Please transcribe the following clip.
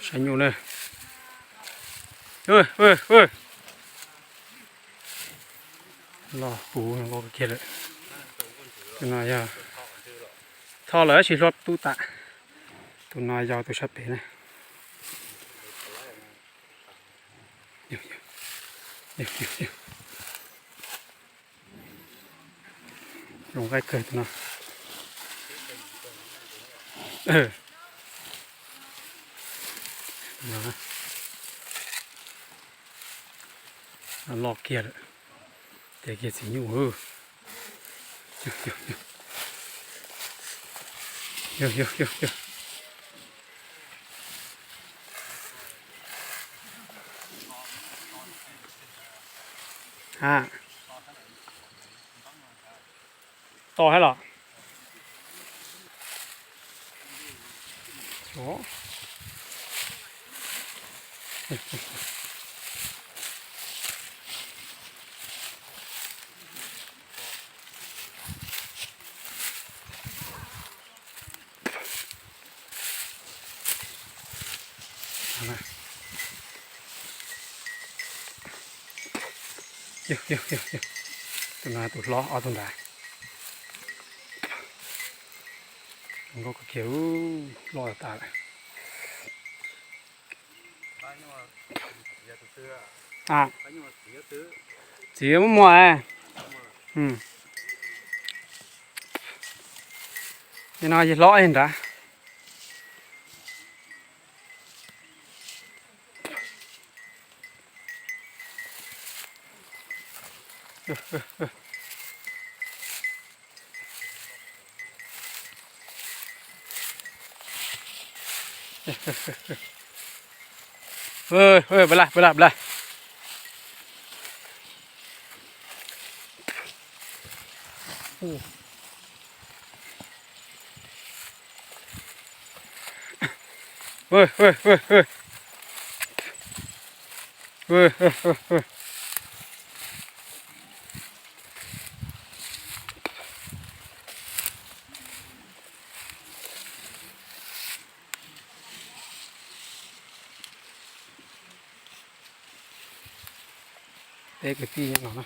Saib nyuj na. Los puv kiag lawm. Tus no yog, tho lawm tab sis hlob tub tam. Tus no yog tus sab pem na. Zoo nqaij kawg tus no. Loj kiag lawm. Ces kiag txiv nyuj. Yog, yog, yog, yog. Ha, to thiab los? Yog, yog, yog, yog. Tus no tus hlob ob tug nrad. Zoo nkauj kawg kiag, loj tas lawm. Txiv muaj muag. Nim no yog hlob nrad. Pab la, pab la, pab la. Peb kwv tij nyob no na.